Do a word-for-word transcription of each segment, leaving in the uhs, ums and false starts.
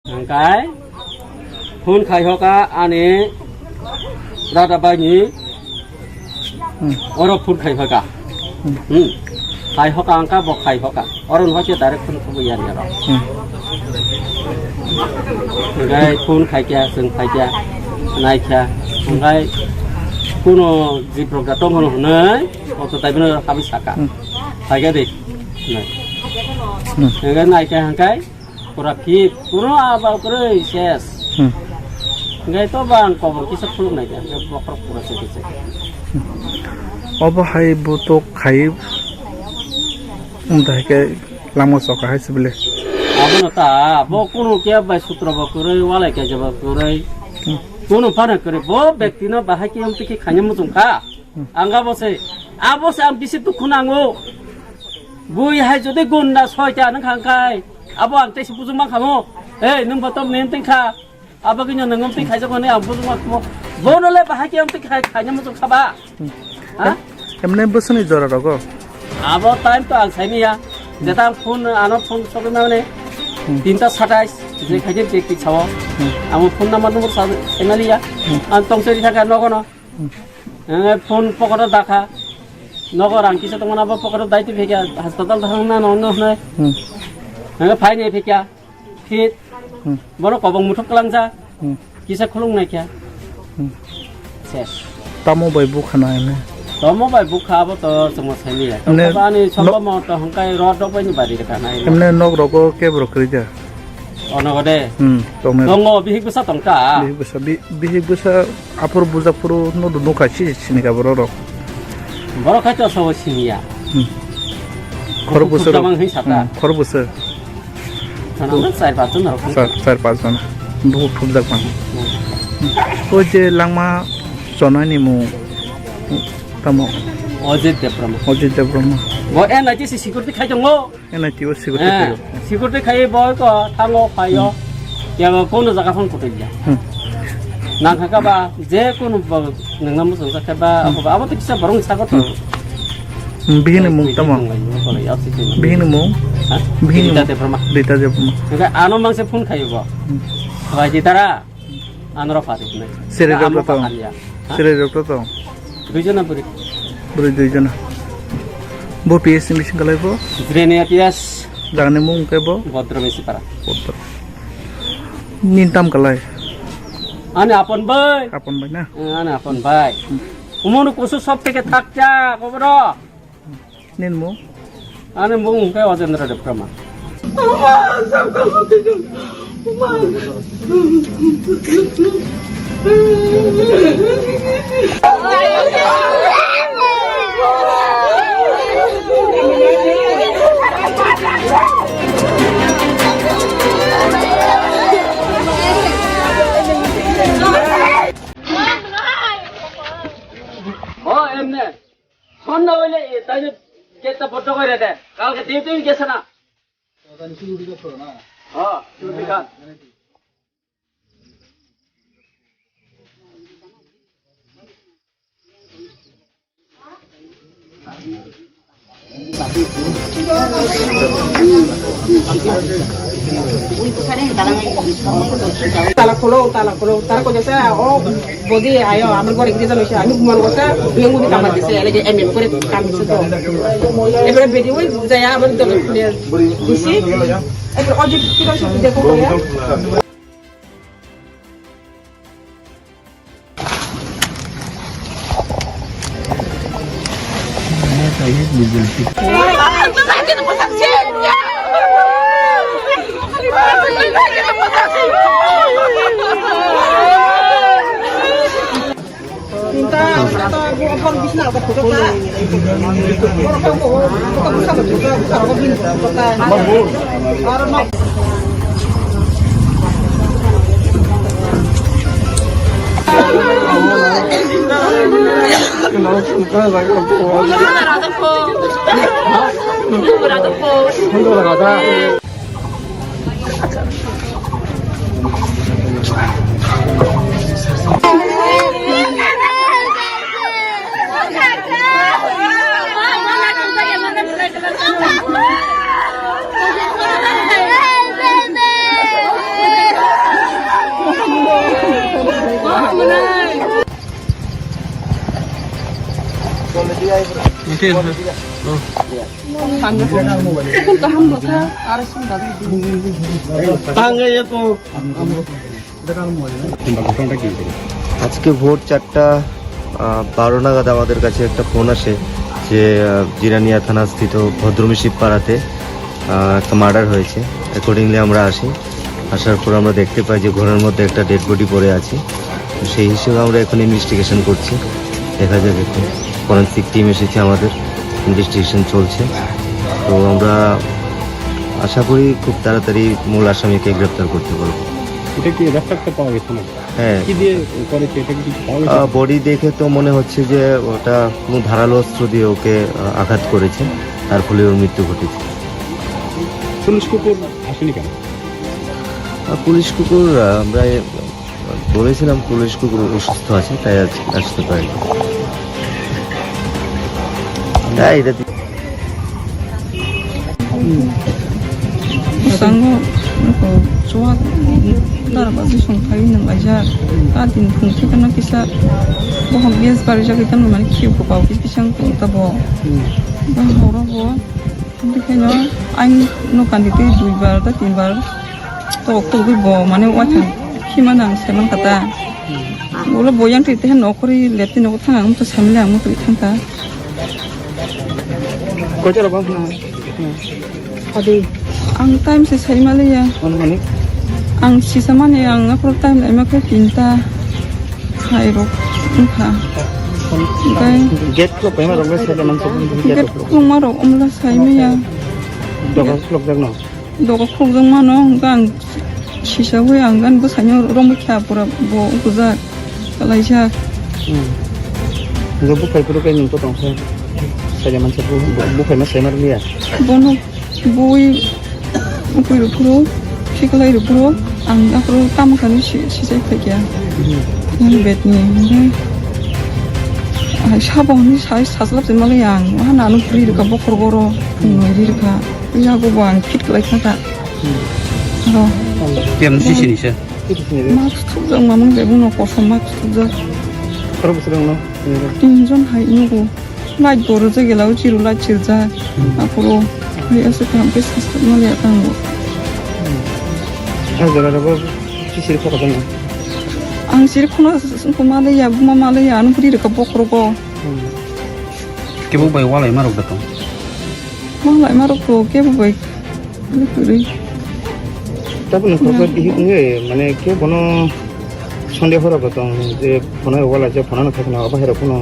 Hingkai phone khai hoka ani dada bai ni Hmm. oro phone khai hoka. Hmm. Hmm. Khai hoka angka bo khai hoka. Oro no hoke direct phone khubu yan yaro. Hmm. Hingkai phone khai kya, seng khai kya, nai kya. Hingkai kuno jiprok da tong hono hwnwi, oto tai bino kami saka. Hmm. Khai kya de. Nai. Hmm. Hingkai nai kya hingkai. Pura fit, pura aba kwrwi ses. Hmm. Hingke to ba ang kobor kisa khuluk nai kha, hingke bokhorok pura se kisa. Obo hai butok khai wng thai khe lama soka hai se bile. Abono ta, bo kunu khe bai sutro bo kwrwi, walai kaisa bo kwrwi. Hmm. Kunu phano kwrwi, bo bekti no bahai khe amtwi khe khaina muchung kha. Hmm. Ang abo se, abo se ang bisi dukhu nango. Bui hai jodi gunda soita nang khang kai, abo ang tei se bujung mang khamo. Ei, nung bo tom nen teng kha. Abo kino nung teng khai jagone ang bujung mang khamo. Bono le bahai ke ang teng khai, khai nyamo jong khaba. Hmm. Ha? Emne bosoni jora rogo. Abo time to ang saini ya. Hmm. Jeta ang phone, ano phone sobe mane. Hmm. Tinta satais, je khai je ki chawo. Hmm. Amo phone number number sa saini ya. Hmm. Ang tong seri thaka nogo no. Hmm. Ang phone pocket o dakha. Nogo rang kisa tongmani abo pocket o daitwi phekya, hospital thangna no no hwnwi. Hmm. Ang phai ni phekya. Fit. Hmm. Bono kobong muthuk kwlangsa. Hmm. Kisa khulung naikha. Hmm. Ses. Tamo bai bukha na ene? Tamo bai bukha abo to chwngma saini ya. Ne, tamo ani sombo no mo to hwnkai rod rok bai ni bari rwkha na ene. Emne nok rogo kebo rok kwrwi ja? Ono gode. Hmm, tongnai. Tongo, bihik bwsa tongkha. Bihik bwsa, bi-, bihik bwsa aphuru buja phuru no do nukha si sini ka borok rok. Borok khai to sabo siniya. Hmm. Khorok bwsa rok. Jamang hai sata. Hmm, khorok bwsa. Sana na char pas jon rok. Char, char pas jon. Buhuk thupjak man. Hmm. O je langma chonani mung tamo. Ojit Debbarma. Ojit Debbarma. Bo N I T C security khai tongo. N I T O security Eh, khayo. Security khai bo ko thango phaio. Hmm. Yago kono jaga phone kutuk ya. Hmm. Nang kha ba je kono ba nang namu song kha ba Hmm. abo ba abo to kisa borong sa ko to. Hmm. Hmm, bihini mung tamo. Bihini mung. Ha? Bihini Rita mung. Debbarma. Rita Debbarma. Enggak ano mang se phone khayo bo. Hmm. Ba ji tara. Anoro pari nai. Sere rok to. Ha? Sere rok to. Duijona buri. Buri duijona. Bo P S ni bising kalai bo? Jrenia P S. Jagani mung ke bo? Bodro Misi para. Bodro. Nintam kalai. Ani apon bai. Apon bai na? Eh, ani apon bai. Umunu kusu sop teke thakcha koboro. Nin mo? Ani mung hwnkhe Ojendra Debbarma. O, emne. Sonna hoile, e, taile gate ta boddo kore de. Kalke duty gese na. Tani security guard koro na? Ha, security guard. Tala kholo, tala kholo, tala kholo sa, o bodi ayo, amar gore gidi jalo sa, ami guman gosa, beng gudi kamar dise, elege M M kore kam dise to. Ebare bedi oi jaya, amar dole khule dusi. Ebare ojit kira sa dekho ya. Tanga ya ko. আজকে ভোর চারটা, আহ, বারো নাগাদ আমাদের কাছে একটা ফোন আসে যে, আহ, জিরানিয়া থানাস্থিত ভদ্রমী শিবপাড়াতে, আহ, একটা মার্ডার হয়েছে। অ্যাকর্ডিংলি আমরা আসি, আসার পর আমরা দেখতে পাই যে ঘরের মধ্যে একটা ডেড বডি পড়ে আছে। তো সেই হিসেবে আমরা এখন ইনভেস্টিগেশন করছি, দেখা যাক এখন। ফরেন্সিক টিম এসেছে, আমাদের ইনভেস্টিগেশন চলছে। তো আমরা আশা করি খুব তাড়াতাড়ি মূল আসামিকে গ্রেপ্তার করতে পারবো। এটা কি রক্তাক্ত পাওয়া গেছে না? হ্যাঁ। কি দিয়ে করেছে, এটা কি কিছু পাওয়া গেছে? আহ, বডি দেখে তো মনে হচ্ছে যে ওটা কোনো ধারালো অস্ত্র দিয়ে ওকে, আহ, আঘাত করেছে, তার ফলে ওর মৃত্যু ঘটেছে। পুলিশ কুকুর আসেনি কেন? আহ, পুলিশ কুকুর, আহ, আমরা, আহ, বলেছিলাম পুলিশ কুকুর অসুস্থ আছে, তাই আজ আসতে পারেনি। তাই এটা Bwskango, nuko chuwak dara baji song phaiwi nang laijak. A din phung thikano kisa bohok gas barijak kisa mani khiyok bwkha kisa kisa wng tong ta bo. Ba horo bo, bwkhaino ani no kandi twi duibar da tinbar tok togwi bo mane waithang khima nang se man kha ta. Ulo bo yang twi tei nokhorwi leptwi nogo thang ang to samle ang to thang kha. Koita rogo hwnna? Adi. Ang time se sai maliya. Ano mani? Ang sisa mani ang aphuru time lai ma khe tinta. Hai rok wngkha. Gate khuluk paima rok le sai man sok. Gate khuluk ma rok umla sai maya. Doga khuluk jak no? Doga khulukjakmano, hwnkhe ang sisagwi ang ani bwsaino romwi kha, pura bo ukujak, kwlaijak. Hmm. Hwnkhe buphai phuru khe nwng to tongkhe, saida mansa bu-, bu-, buphaino saima rwliya. Bono bui ukui rw phuru, khiklai rw phuru, ang aphuru tamo thani si-, sisai phaikha. Hmm. Ani bedni, hwnkhe, ah, sabo hwnwi sai sajlak se malai ang, wahan ano phuri rwkha bokhorok oro, phungnwi ri rwkha. Yago bo ang fit khlai kha ta. Hmm. Ro. Kemsi sini se? Mask thupjak mamung de, bono kosom mask thupjak. Khorok bwswk wngno? Tinjon hai nugo. Light bo rwjak, gela o chiru light sirjak. Hmm. Aphuru hai aswk kaham khe sasakma le tango. Hmm. Ang jora rogo chisir khoro tongma? Ang sir khono songkho ma le ya, buma ma le ya, ano bwrwi rwkha bokhorogo. Hmm. Kebo bai walai ma rok da tong? Walai ma rok to kebo bai. Kwrwi. Tabuk nokha khe bihik wngwi, mane, khe bono sonde horo bo tong je phono wala je phono no khakna abo hai rok phano.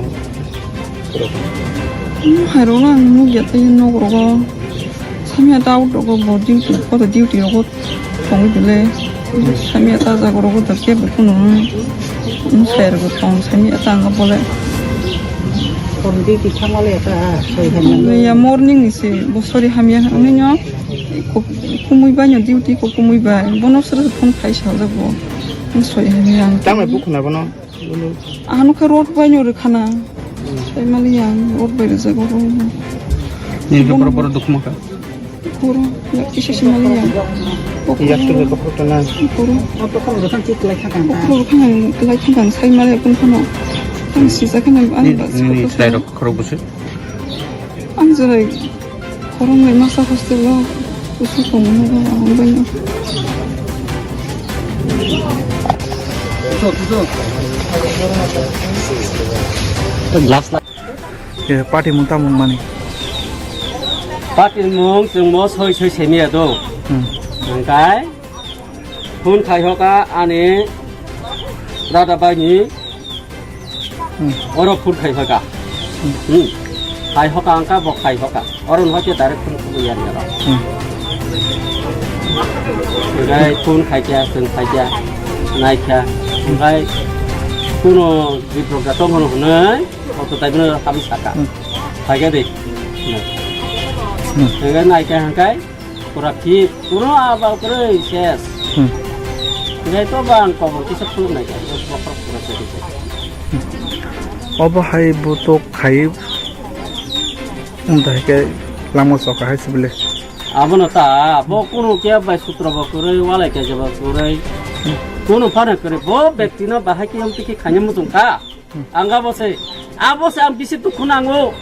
Hai rok ang nukya tei nok rogo. Samya ta out rogo bo duty, koto duty rogo tongwi bele. Samya ta jaga rogo da kebo phano. Nwsai rogo tong samya ta anga bole. Duty thangmale ta soi hamya. Ya morning ni se bo sori hamya wngwi no. Ku-, kumui bai no duty ko kumui bai. Bono sir phone khai sa jago. Soi hai ang. Tamo bukhuna bono? Ano khe road bai no rwkhana. Sai mali ang road bai rwjago. Ni ke boro boro dukma kha. Boro ya kisa si mali ang. Yak tu ke bokro tana. Boro. Bokro rwkha ang klai kha ang sai mali ang phano. Ang sisa khana ang. Ni, ni, ni, sai rok khorok busu. Ang jerai khoroknwi masa hostel o kusu tongmani bagwi ang baino. Glass la. Ye, party mung tamo mani? Party mung chwng mo soi soi semiya do. Hmm. Hwnkhe phone khai hoka ani dada bai ni. Hmm. Oro phone khai hoka. Hmm. Hmm. Khai hoka angka bo khai hoka. Oro no ke direct phone khai ya ya. Hmm. Ngai phone khai kya, phone khai kya. Nai kya. Ngai kuno biprok da tong hono hwnwi. Auto tai bino kami saka. Hmm. Khai kya de. Hmm. Ngai nai kya hangkai. Pura fit, pura abal kwrwi ses. Hmm. Ngai to bang kobor kisa phuluk nai kha, bokhorok pura se kisa. Obo hai butok khai, um, dai khe lama soka hai sibile. Abono ta, bo kunu khe bai sutra bo kwrwi, walai khe bo kwrwi. Hmm. Kunu phano kwrwi, bo bekti no bahai khe yam tiki khaina muchung kha. Ang abo se, abo se ang bisi dukhu nango.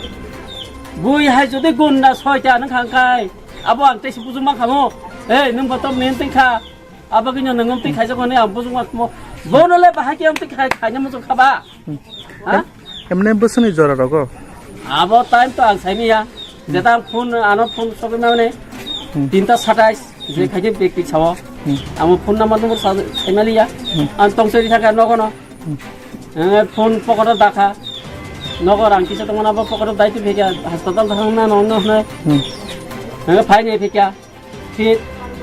Bui hai jodi gunda soita nang khang kai, abo ang tei si bujung ma khamo. Ei, nung botom nen tei kha. Abo kino nung tei khaijak mani ang bujung ma khamo. Bono le bahai ke ang tei khai, khai na mujung khaba. Ha? Em-, emne bwswkni jora rogo? Abo time to ang saimiya. Jeta ang phone, ano phone sobi mane. Hmm. Tinta satais, je khaje bek pi sao. Hmm. Amo phone number number sa saimaliya. Hmm. Ang tong seri thaka nogo no. Hmm. Eh, phone pokoto dakha. Nogo rang kisa tongmana bo pokoto daiti phekya, hospital thangna no no hwnwi. Hmm. Eh, phaini phekya. Fit.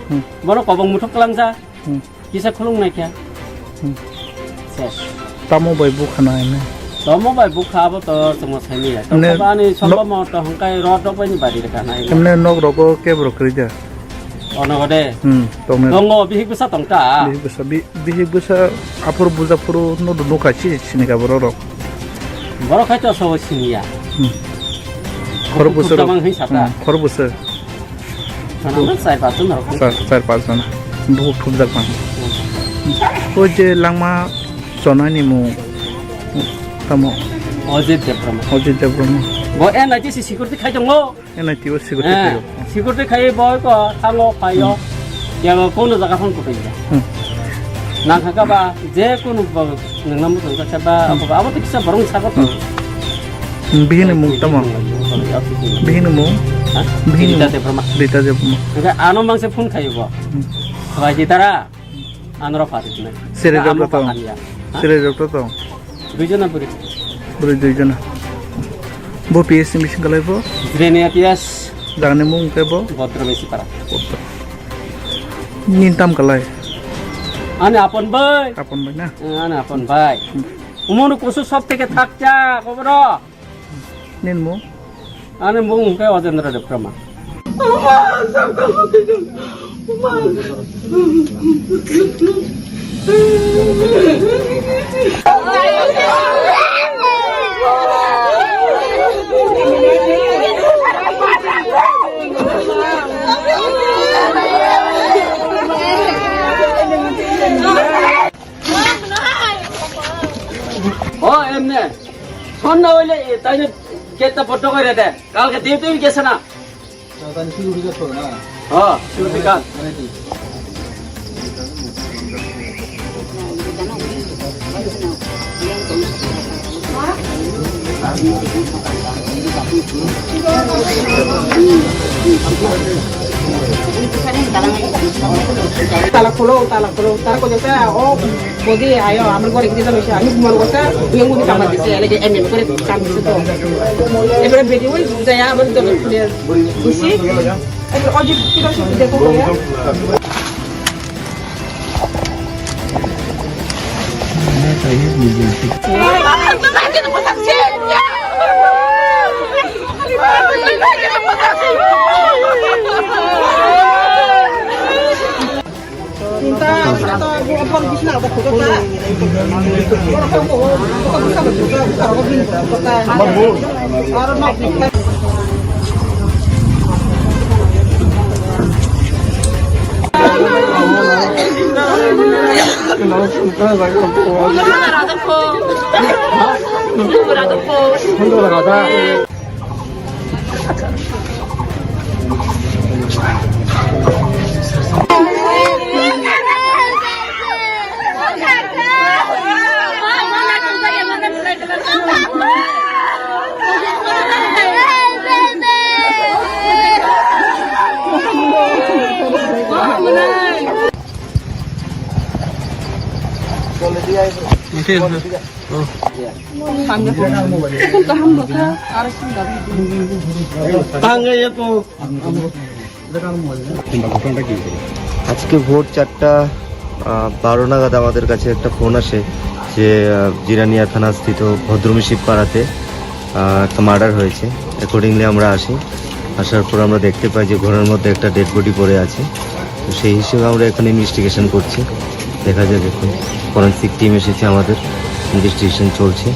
Hmm. Bono kobong muthuk kwlangsa. Hmm. Kisa khulung naikha. Hmm. Ses. Tamo bai bukha na ene? Tamo bai bukha abo to chwngno saimanya. Ne, tamo bani no- sombo mo to hwnkhai rot rok bai ni bari rwkha na ene. Emne nok rogo kebo rok kwrwi da? Ono gode. Hmm, tongnai. Tongo, bihik bwsa tongta. Bihik bwsa, bi-, bihik bwsa aphuru buja phuru no do nukha si sini ka borok rok. Borok khai to sobo siniya. Hmm. Khoro bwsa rok. Tamang hin sata. Hmm, khoro bwsa. Sana na char pas jon rok. Char, char pas jon. Buhuk thumjak man. Hmm. O je langma chonani mung tamo? Ojit Debbarma. Ojit Debbarma. Bo N I T C security khai tongo. N I T o security Eh, khaio. Security khai boy ko thango paio. Hmm. Yang kono jaga phone kutai ya. Hmm. Nang kha ba je kono ba nang namu tong ka ba Hmm. abo ba abo tiksa barong sa ko. Hmm. Hmm, bihini mung tamo? Bihini mung? Ha? Bihini Rita mung? Debbarma. Rita Debbarma. Enggak, ano mang se phone khai bo. Hmm. Ba hitara. Anro phatik nai. Sere Amo jabra tong. Bahan ya. Ha? Sere jabra tong. Duijona buri. Buri duijona. Bo P S ni bising kalai bo? Jirenia P S. Jagani mung ke bo? Bodro Besi Para. Nintam kalai. Ani apon bai. Apon bai na? Eh, ani apon bai. Hmm. Umonu kusu sob theke thakcha, koboro. Nin mo? Ani mung hwnkhe Ojendra Debbarma. O emne. Sonna oile, e, taine gate ta boddo kore de. Kalke duty gese na. Taine security guard kore na? Ha, security guard. Mane ki? Tala khulo, tala khulo, tala khulo, tala khulo, tala khulo. Bodi ayo, amar gore gidi jalo se, ami gumar gosa, yang gudi kamar dise, lagi M M gore kam dise to. Ebare bedi wai jaya, amar jalo kule busi. Ebare oji kilo se dekho ya. আজকে ভোর চারটা, আহ, বারো নাগাদ আমাদের কাছে একটা ফোন আসে যে, আহ, জিরানিয়া থানাস্থিত ভদ্রমিশিপ পাড়াতে, আহ, একটা মার্ডার হয়েছে। অ্যাকর্ডিংলি আমরা আসি, আসার পর আমরা দেখতে পাই যে ঘরের মধ্যে একটা ডেড বডি পড়ে আছে। তো সেই হিসেবে আমরা এখন ইনভেস্টিগেশন করছি, দেখা যাক এখন। ফরেন্সিক টিম এসেছে আমাদের, ইনভেস্টিগেশন চলছে।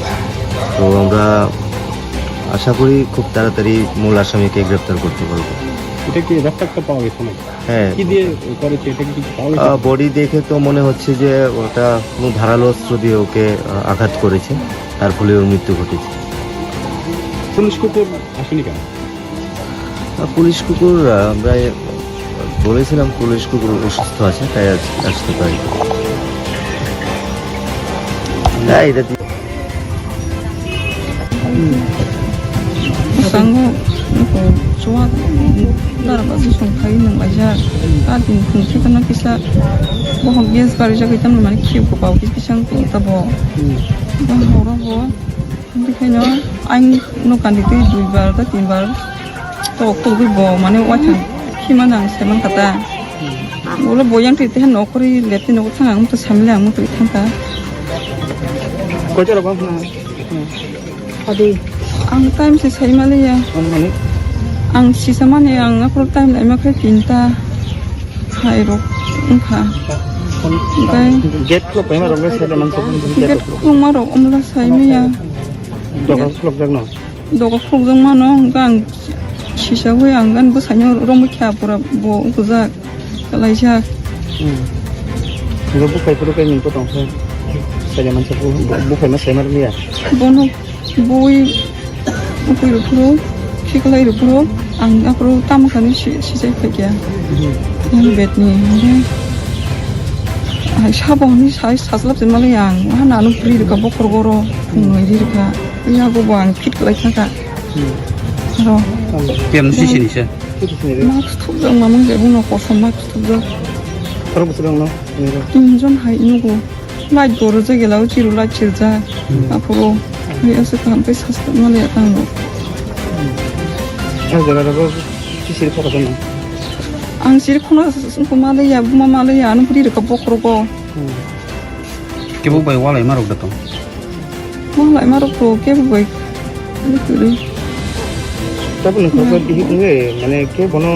তো আমরা আশা করি খুব তাড়াতাড়ি মূল আসামিকে গ্রেপ্তার করতে পারবো। এটা কি রক্তাক্ত পাওয়া গেছে নাকি? হ্যাঁ। কি দিয়ে করেছে, এটা কি কিছু পাওয়া গেছে? আহ, বডি দেখে তো মনে হচ্ছে যে ওটা কোনো ধারালো অস্ত্র দিয়ে ওকে, আহ, আঘাত করেছে, তার ফলে ওর মৃত্যু ঘটেছে। পুলিশ কুকুর আসেনি কেন? পুলিশ কুকুর, আহ, আমরা বলেছিলাম পুলিশ কুকুর অসুস্থ আছে, তাই আজ আসতে পারি। না, এটা দিয়ে Sango, ko chuwa, dara ba song khai nang aja. A din khun khe kana kisa, bohok gas bari jagwi tamo mani khiu ko pau kisa song ko tabo. Ba horo bo. Bikhaino ang no kandi twi dui bar ta tin bar to khogwi bo mane waithang khima nang seman kata. Ulo bo yang twi tehen no khori leti no thang ang to samle ang to thang ta. Koito rok na. Adi. Ang time se sai maliya. Ang sisa mani ang aphuru time lai ma khai tinta. Hai rok wngkha. Oke. Gate khuluk paima rok le sai da man. Gate khuluk ma rok umla sai maya. Doga khuluk jak no. Doga khuluk jak mano, hwnkhe ang sisa hui ang gan bwsaino romwi kha pura bo ukujak. Kalaijak. Hwnkhe buphai phuru khe nini tongkha. Sai da man sa bu, buphai ma sai ma rwya. Bono Bui, bui rok phuru, khiklai rok phuru, ang aphuru tamo kani si, si chai phaikya. Yang bed ni, hwnkhe, ai sabo hwnwi sai saslap se malai ang, ha nanu pri rwkha bokhorok oro, phungnwi ri rwkha. Yago bo ang fit khlai thangkha. Aro. Tem si sini se. Mask thupjak mamang je, buno kosom mask thupjak. Aro bwswk ang no? Tinjon hai nugo. Light bo rwjak gela o, chiru light sirjak. Aphuru ri aswk kaham khe sasthok ma le tango. O jaga rogo chisiri phokha jana. Ang siri khona sungkho ma le ya, buma ma le ya, ano bwrwi rwkha bokhorogo. Kebo bai walai ma rok da tong. Walai ma rok to kebo bai. Ani kwrwi. Tabuk nokha ko bihik wngwi, mane khe bono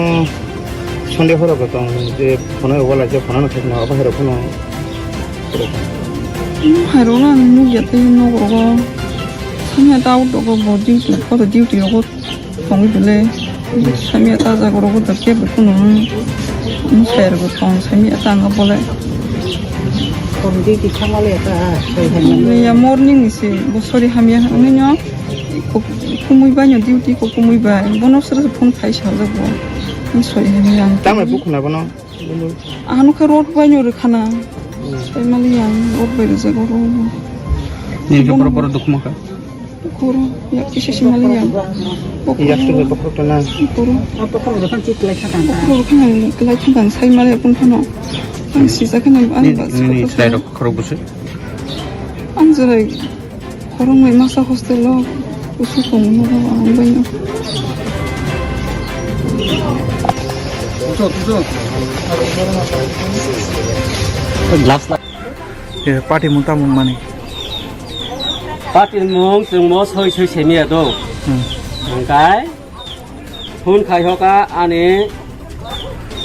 Sunday horo bo tong je phone walai je phone no thekna abo hai rok phano. Hairok no ang nukya tei nok rogo sanya ta out rogo bo duty, photo duty rogo tongwi bole. Sanya ta jaga rogo da kebo kuno wng, wng sai rogo tong sanya ta ang bole. Phone duty thangmale ta, sai hai. Ya morning ni se bo sori hamya wngwi no. Ko-, kumui bai no duty ko kumui bai. Bono sir phone khai sa jago. Ni soi hai yang. Tamo bukhuna bono? Ano khe road bai no rwkhana. Sai mali yang road bai rwjago ro. Ni khe boro boro dukma kha. Koro ya kisa si mali yang. Yak tu ko koro na. Koro. Koro khan lai thang sai mali pun phano. Ang sisa khana ang bas. Ni, ni, ni, sai rok khorok busu. Ang jerai. Khoroknwi masa hostel o kusu tongmani no ang bai no. Glass la. Eh, party mung tamo mani. Party mung chwng mo soi soi semiya do. Hmm. Hwnkhe phone khai hoka ani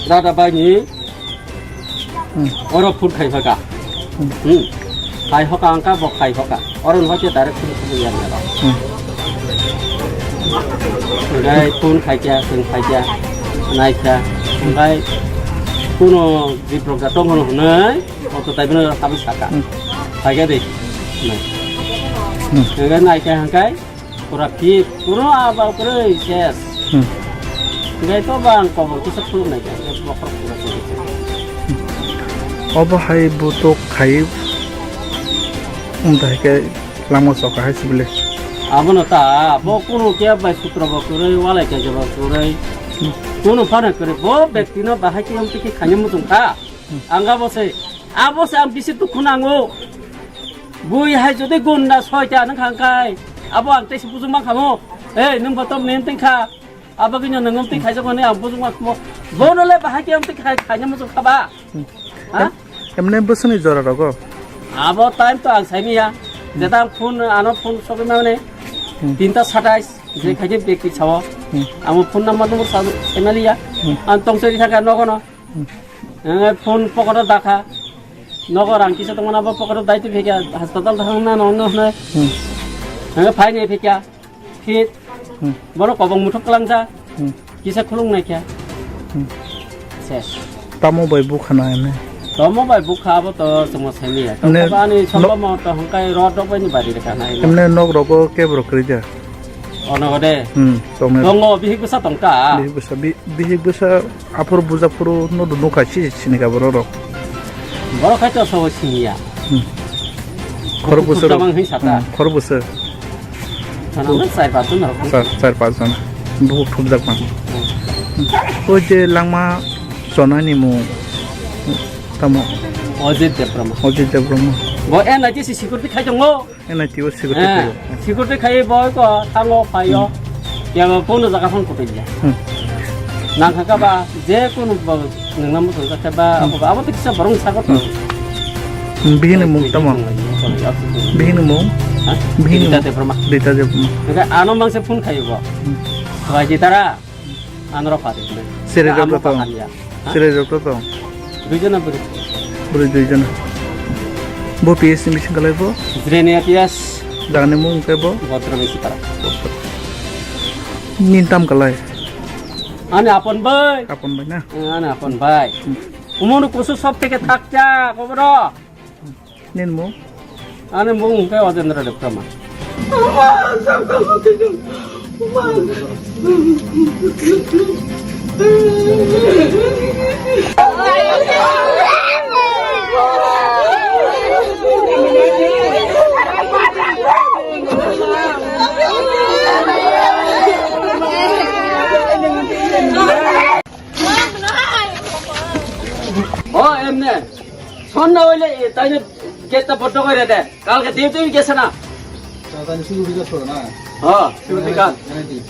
dada bai ni. Hmm. Oro phone khai hoka. Hmm. Hmm. Khai hoka angka bo khai hoka. Oro no hoke direct phone khai ya na. Hmm. Ngai phone khai kya, phone khai kya. Nai kya. Ngai kuno jiprok ja tong hono hwnai. Oto tai bino kabi saka. Hmm. Khai kya de. Nai. Hmm. Ngai nai kya hangkai. Pura fit, pura aba kwrwi ses. Hmm. Hingke to bang kobor kisa khuluk nai khe, hingke bokhorok pura khuluk. Obo hai butok khai, wng tai khe lama soka hai sibile. Abono ta, bo kunu khe bai sutro bo kwrwi, walai khe jebo kwrwi. Hmm. Kunu phano kwrwi, bo bekti no bahai khe yong tiki khaina muchung kha. Hmm. Ang abo se, abo se ang bisi dukhu nango. Bui hai jodi gunda soita nang khang kai. Abo ang tei si bujung mang khamo. Ei, nung botom nen teng kha. Abo gini nung tei khai jokoni ang bujung mang khamo. Bono le bahai ke ang tei khai, khai nang bujung khaba. Hmm. Ha? Em-, emne bosoni jora rogo. Abo time to ang saimi ya. Hmm. Jeta ang phone, ano phone sobi mane. Hmm. Tinta satais. Je khai je beki sawo. Hmm. Amo phone number number sa, saimali ya. Hmm. Ang tong seri thaka nogono. Hmm. Ang phone pocket o dakha. Nogo rang kisa tongmani abo pocket o daitwi phaikha, hospital thangna no hwnwi. Hmm. Ang phaini phaikha. Fit. Hmm. Bono kobong muthuk kwlangsa. Hmm. Kisa khulung naikha. Hmm. Ses. Tamo bai bukhana ene. Tamo bai bukha abo to chwngno saimanya. Emne tamo ani no- sombo mo to hwnkhai rod rok bai ni bari rwkha nai. Emne nok rogo kebo rok kwrwi da? Ono de. Hmm, tongnai. Tongo, bihik bwsa tongka. Bihik bwsa, bi-, bihik bwsa aphuru buja phuru no do nukha si sini ka borok rok. Borok khai to sabo siniya. Hmm. Khor bwsa rok. Jamang hin sata. Hmm, khor bwsa. Sana na char pas jon rok. Char, char pas jon. Buhuk thupjak man. Hmm. O je langma sonani mu tamo. Ojit Debbarma. Ojit Debbarma. Bo N I T C security khai tongo. N I T O security Eh, khayo. Security khai boy ko tango phayo. Hmm. Yang kono jaga phone koto ya. Hmm. Nang kha ba je kono ba nang namu to kha ba Hmm. abo abo to kisa barong sa ko. Hmm. Hmm, bihini mung tamo. Bihini mung. Ha? Bihini Rita mung. Debbarma. Rita Debbarma. Enggak, ano mang se phone khai bo. Hmm. Wajitara. Anro pari. Sere Ka jok amo tong. Pakan ya. Ha? Sere jok tong. Duijona bwrwi. Bwrwi duijona. Bo P S ni bising kalai bo? Jirania P S. Jagani mung khe bo? Bhodro Misi para. Nin tam kalai? Ani apon bai. Apon bai na? Eh, ani apon bai. Hmm. Umunu kusu sob theke thakcha, koboro. Nin mung? Ani mung hwnkhe Ojendra Debbarma. O, emne. Sonna oile, e, taile gate ta boddo kore de. Kalke diu diu gese na. Taile security guard kore na? Ha, security guard. Guarantee.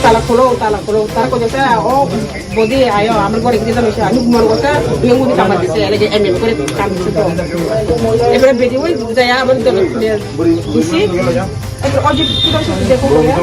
Tala khulo, tala khulo, tala khulo, tala khulo, tala khulo. Bodi ayo, amar gore gidi jalo sa, ani gumar gore sa, yang mudi kamar dise, lagi M M gore kam dise to. Ebere bedi wai jaya, amar dole gusi. Ebere oji kita sa dekho ya.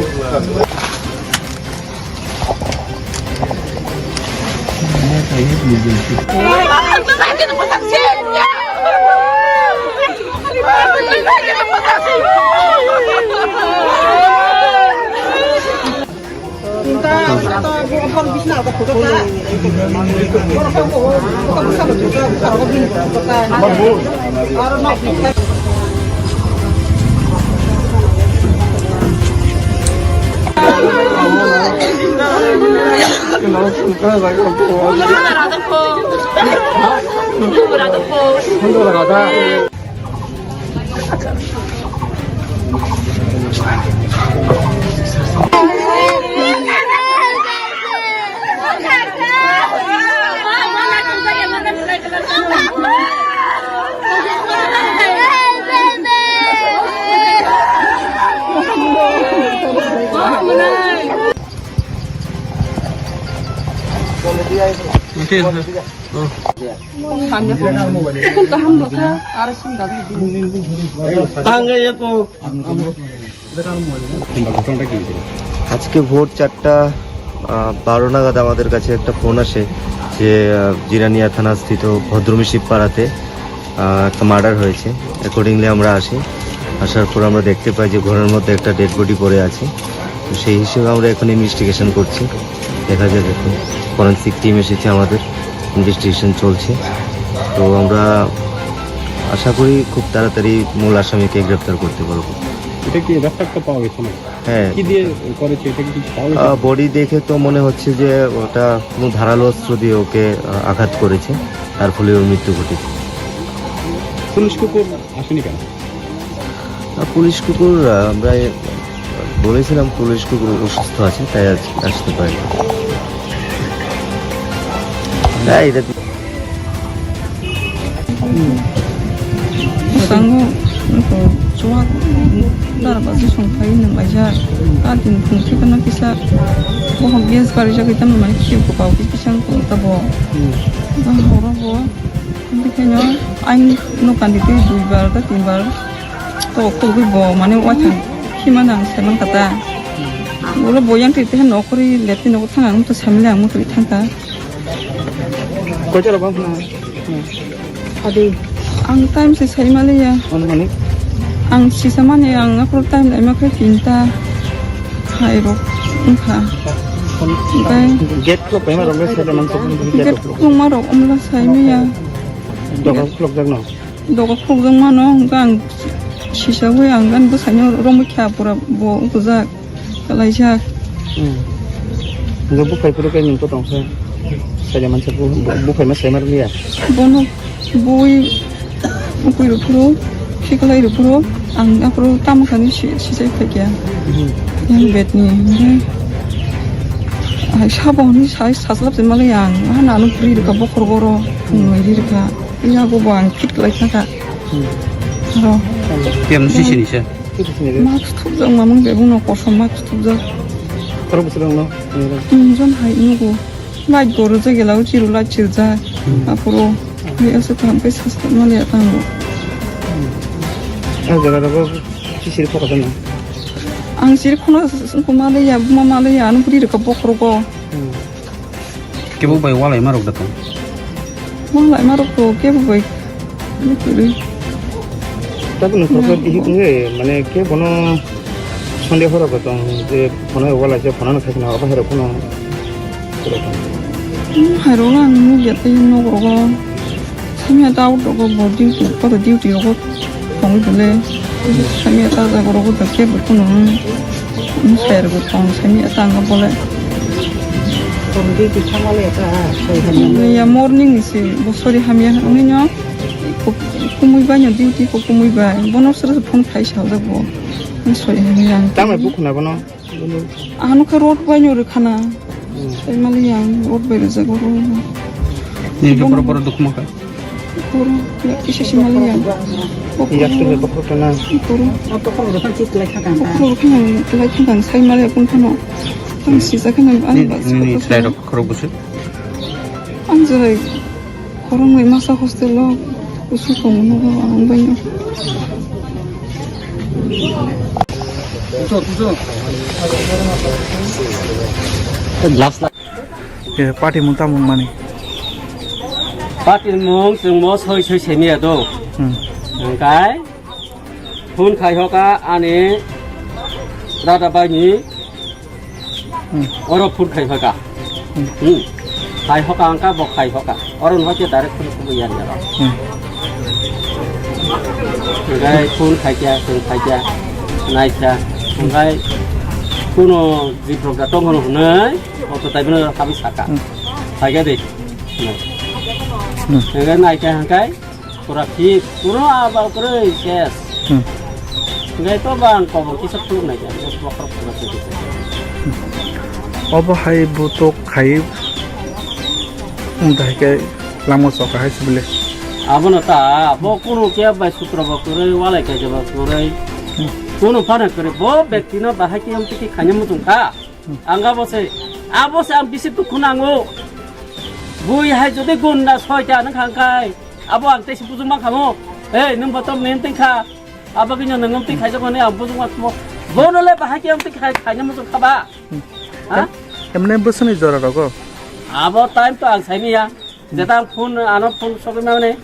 Tang ya ko. আজকে ভোর চারটা, আহ, বারো নাগাদ আমাদের কাছে একটা ফোন আসে যে, আহ, জিরানিয়া থানাস্থিত ভদ্রমিশি পাড়াতে, আহ, একটা মার্ডার হয়েছে। অ্যাকর্ডিংলি আমরা আসি, আসার পর আমরা দেখতে পাই যে ঘরের মধ্যে একটা ডেড বডি পড়ে আছে। তো সেই হিসেবে আমরা এখন ইনভেস্টিগেশন করছি, দেখা যাক এখন। ফরেন্সিক টিম এসেছে আমাদের, ইনভেস্টিগেশন চলছে। তো আমরা আশা করি খুব তাড়াতাড়ি মূল আসামিকে গ্রেপ্তার করতে পারবো। এটা কি রক্তাক্ত পাওয়া গেছে না? হ্যাঁ। কি দিয়ে করেছে, এটা কি কিছু পাওয়া গেছে? আহ, বডি দেখে তো মনে হচ্ছে যে ওটা কোনো ধারালো অস্ত্র দিয়ে ওকে, আহ, আঘাত করেছে, তার ফলে ওর মৃত্যু ঘটেছে। পুলিশ কুকুর আসেনি কেন? আহ, পুলিশ কুকুর, আহ, আমরা এ, বলেছিলাম পুলিশ কুকুর অসুস্থ আছে, তাই আজ আসতে পারেনি। হ্যাঁ, এটা Bwskango, nuko chuwak dara basi song phai nang laijak. A din phung thikano kisa bohok gas barijak tamo mani kisa bwkha kisa tamo. Tamo horo bo. Bikhaino aini no kandi tei dui bar ta tin bar. To kogwi bo mane waithang khima nang seman kata. Ulo bo yang tei tei nokori lepti nogo thang ang to samile ang mutwi thangka. Koita rok bang na? Adi. Ang time se sai maliya. Ano mani? Ang sisa mani ang aphuru time lai ma khe tinta. Hai rok wngkha. Oke. Gate khuluk paima rok le sai da man sokni gate gate khuluk. Khulukma rok wngla sai maya. Doga khuluk jak no. Doga khuluk jak mano, hwnkhe ang sisa wi ang gan bwsai no romwi kha pura bo wngkujak. Kalaijak. Hmm. Hwnkhe bukhai phuru khe nini tong khe sai da man sokni bu-, bukhai ma sai ma rwya. Bono. Bui, bui rok phuru, khiklai rok phuru, ang aphuru tamo thani si, si sai phaikya. Mhm. Yang bed ni, oke. Hai sabo ni sai saslap se malai ang, ha nanu puri rok bokhor goro, phung nai ri rok. Iya go bo ang khit lai kha kha. Hmm. Ro. Tem si si ni se. Mask thupjak mamung bebung no kosom mask thupjak. Oro bwswk rok no. Hmm, jon hai nugo. Light bo rwjak gela, o chiru light chirjak. Hmm. Aphuru, hmm, ri aswk kaham khe sasakma le tango. Hmm. O jaga rogo chisiri phokha jana. Ang chiri khona s-, s-, ma le ya, buma ma le ya, ano bwrwi rwkha bokhorogo. Hmm. Kebo bai walai ma rok da tong? Walai ma rok to kebo bai. Ani kwrwi. Tabuk nokhrok khe bihik wngwi, mane khe bono sonde horo bo tong je phono wala je phono no khaikhe na abo hai rok phano. Hmm, hai rok ang nukya tei nok rogo. Simi ta out rogo bo duty, koto duty rogo tongwi bole. Simi ta jaga rogo da kebo phano. Wng sayar bo tong simi ta ang bole. Tong duty thangmale ta soi hamya. Ya morning ni se bo sori hamya wngwi no. Kumui bai no duty ko kumui bai. Bono sero phone khai sa jak bo. Wng sori hamya ang. Tamo bukhuna bono? Ano khe road bai no rwkhana. Hmm. Sai mali ang road bai rwjak oro. Ni ke boro boro dukma kha. Boro, ya kisa si mali ang. Yak tu be bokro kana. Boro. Bokro rwkhan lai thang sai mali kun phano. Ang sijak khana ang ba. Ni ni trai rok khoro busu. Ang jerai khoroknwi masa hostel o kusu tongmano ang baino. Last. Eh, party mung tamo mani. Party mung chwng mo soi soi semiya do. Hmm. Hwnkhe phone khai hoka ani dada bai ni. Hmm. Oro phone khai hoka. Hmm. Hmm. Khai hoka angka bo khai hoka. Oro no ke direct phone kubu yan ya. Hmm. Hwnkhe phone khai kya, phone khai kya, nai kya. Hwnkhe kuno jiprok da tong hono hwnwi, oto tai bino kami saka. Hmm. Khai kya de. Hmm. Hwnkhe nai kya hwnkhe. Pura fit, pura aba kwrwi ses. Hmm. Hwnkhe to bang kobor kisa khuluk nai kha, bos bokhorok pura fit kha. Obo hai butok khai, wng dai khe lama soka hai sibile. Abono ta, bo kunu khe bai sutra bo kwrwi, walai kaisa bo kwrwi. Hmm. Kunu phano kwrwi, bo bektino bahai khe amtwi khe khaina muchung kha. Hmm. Ang abo se, abo se ang bisi dukhu nango. Bui hai jodi gunda soita nang khang khai. Abo ang tei si bujung ma khamo. Ei, nwng bo tom nen tei kha. Abo kino nwng tei khaijak mani ang bujung ma khamo. Bono le bahai khe ang tei khai, khaina muchung kha ba. Hmm. Ha? Em-, emne bwswkni jora rogo? Abo time to ang saimiya. Hmm. Jeta ang phone, ano phone sogwi mani.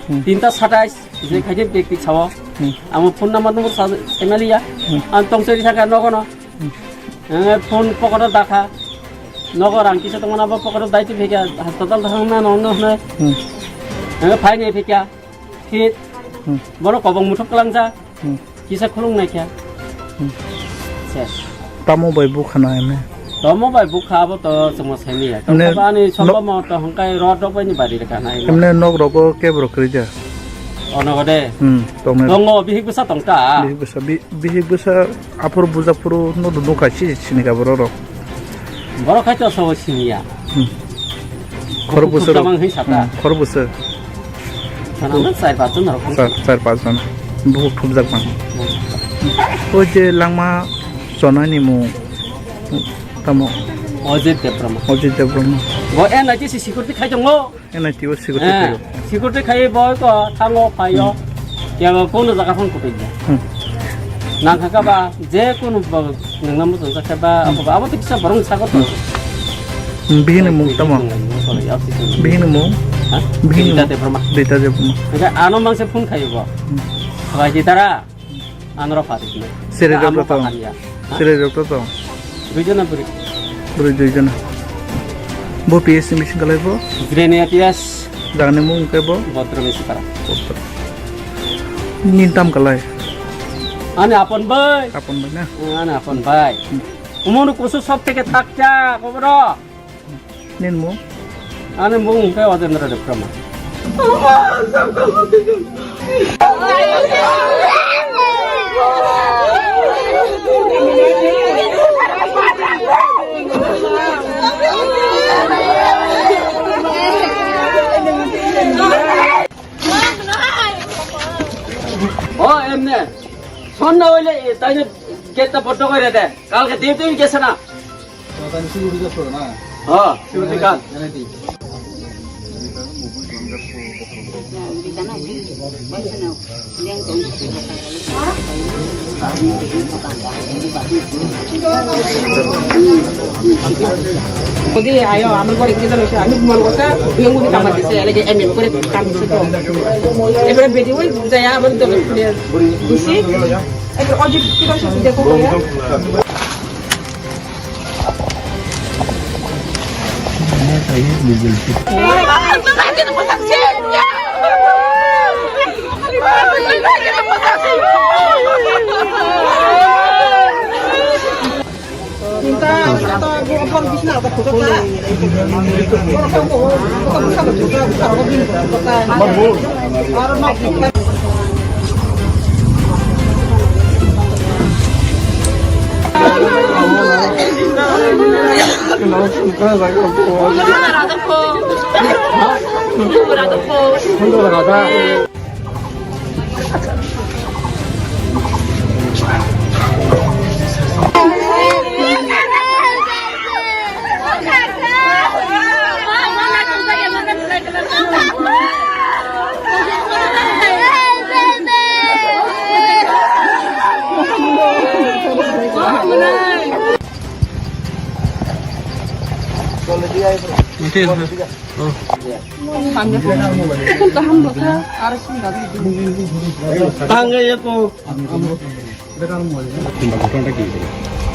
Hmm. Tinta satais, je khaide bekti sao. Hmm. Amo phone number number sa, saimaliya. Hmm. Ang tongchori thaka nogono. Hmm. Eh, phone pocket-o dakha. Nogo rang kisa tongmani abo pocket-o daiti phekya, hospital thangna nongno hwnwi. Hmm. Eh, phaini phekya. Khit. Hmm. Bono kobong muthuk kwlangja. Hmm. Kisa khulung naikha. Hmm. Ses. Tamo bai bukha na ene? Tamo bai bukha abo to chwngno saimanya. Emne tamo ani no- sombamo to hwnkhai rod rok bai ni bari rwkha na ene. Emne nok rogo kebo rok kwrwi ja? Onogo de. Hmm, tongnai. Tongo, bihik bwsa tongta. Bihik bwsa, bi-, bihik bwsa. Aphuru buja phuru no do nukha si sini ka borok rok. Borok khai to sabo siniya. Hmm. Khorok bwswk rok. Khorok bwswk. Hmm, khorok bwswk. Sana na char pas jon rok. Char, char pas jon. Bukhuk thupjak bang. Hmm. O je langma chonani mung tamo? Ojit Debbarma. Ojit Debbarma. Bo N I T C security khai tongo. N I T o security eh, khaio. Security khai bo ko thango phaio. Hmm. Kebo kono jaga phone kutung ya. Hmm. Nang kha ba je kono ba nang namu jong kha ba abo ba abo tiksa borong sago to. Hmm. Bihini mung tamo? Bihini mung? Ha? Bihini Rita mung? Debbarma. Rita Debbarma. Enggak, ano mangse phone khai bo. Hmm. Ba jitara. Anoro phatik na. Sere rok to tong. Sere rok to tong. Duijona bwrwi. Bwrwi duijona. Bo P S C mission kalai bo? Grenia P S. Jagani mung khe bo? Bhodro Mishipara. Nini tam kalai? Ani apon bai. Apon bai na? Ani apon bai. Umunu kusu sob theke takcha koboro. Nini mung? Ani mung khe Ojendra Debbarma. O, emne. Sonna oile, taile gate ta boddo kore de. Kalke duty gese na. Hwnkhe security guard. Odi ayo, amar pore ki jano, ami mal kotha, yang mudi kamar dise, lagi M M kore kam dise to. Ebare bedi oi jaya, abar dole khule dusi. Ebare ojit ki dong sisi dekho ya.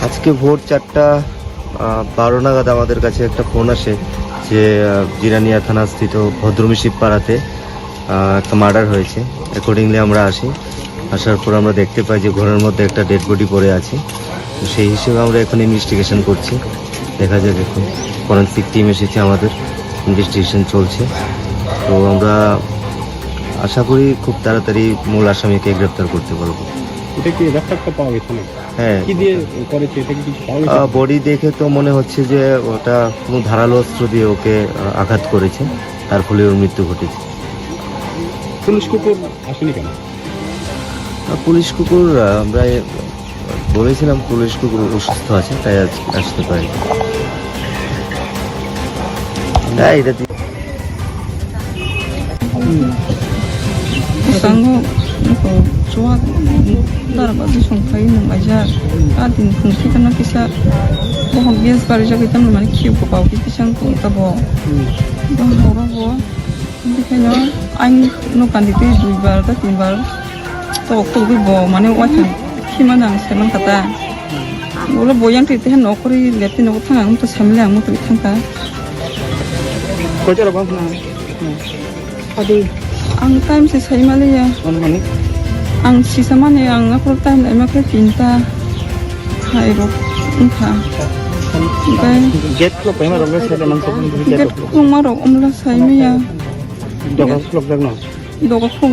আজকে ভোর চারটা, আহ, বারো নাগাদ আমাদের কাছে একটা ফোন আসে যে, আহ, জিরানিয়া থানাস্থিত ভদ্রমিশিপ পাড়াতে, আহ, একটা মার্ডার হয়েছে। অ্যাকর্ডিংলি আমরা আসি, আসার পর আমরা দেখতে পাই যে ঘরের মধ্যে একটা ডেড বডি পড়ে আছে। তো সেই হিসেবে আমরা এখন ইনভেস্টিগেশন করছি, দেখা যাক এখন ফরেন্সিক টিম এসেছে, আমাদের ইনভেস্টিগেশন চলছে। তো আমরা আশা করি খুব তাড়াতাড়ি মূল আসামিকে গ্রেপ্তার করতে পারবো। এটা কি রক্তাক্ত পাওয়া গেছে না? হ্যাঁ। কি দিয়ে করেছে, এটা কি কিছু পাওয়া গেছে? আহ, বডি দেখে তো মনে হচ্ছে যে ওটা কোনো ধারালো অস্ত্র দিয়ে ওকে, আহ, আঘাত করেছে, তার ফলে ওর মৃত্যু ঘটেছে। পুলিশ কুকুর আসেনি কেন? আহ, পুলিশ কুকুর, আহ, আমরা এ-, বলেছিলাম পুলিশ কুকুর অসুস্থ আছে, তাই আজ আসতে পারেনি। হ্যাঁ, এটা দিয়ে Bwskango chuwak dara bwswk song phai nung aijak. A din phung khe kheno kisa bohok gas barijak tamo mani khiyok bwkha o kisa wng tong tabok. Bohok rok bo bikhaino ang nokani twi duibar da tinbar tok togwi bo mane waithang khima nang saiman kha ta. Ulo bo yang twi tei nok kwrwi left twi nogo thang ang muto saimali ang muto thang kha. Koito rok wngkha na? Adi. Ang time se saimaliya. Ano mani? Ang sisa mani ang aphuru time laima khe tinta. Hai rok wngkha. Oke. Gate khuluk paima rok le sai man sok. Gate khulukma rok umla saimaya. Doga khuluk jak no? Doga khuluk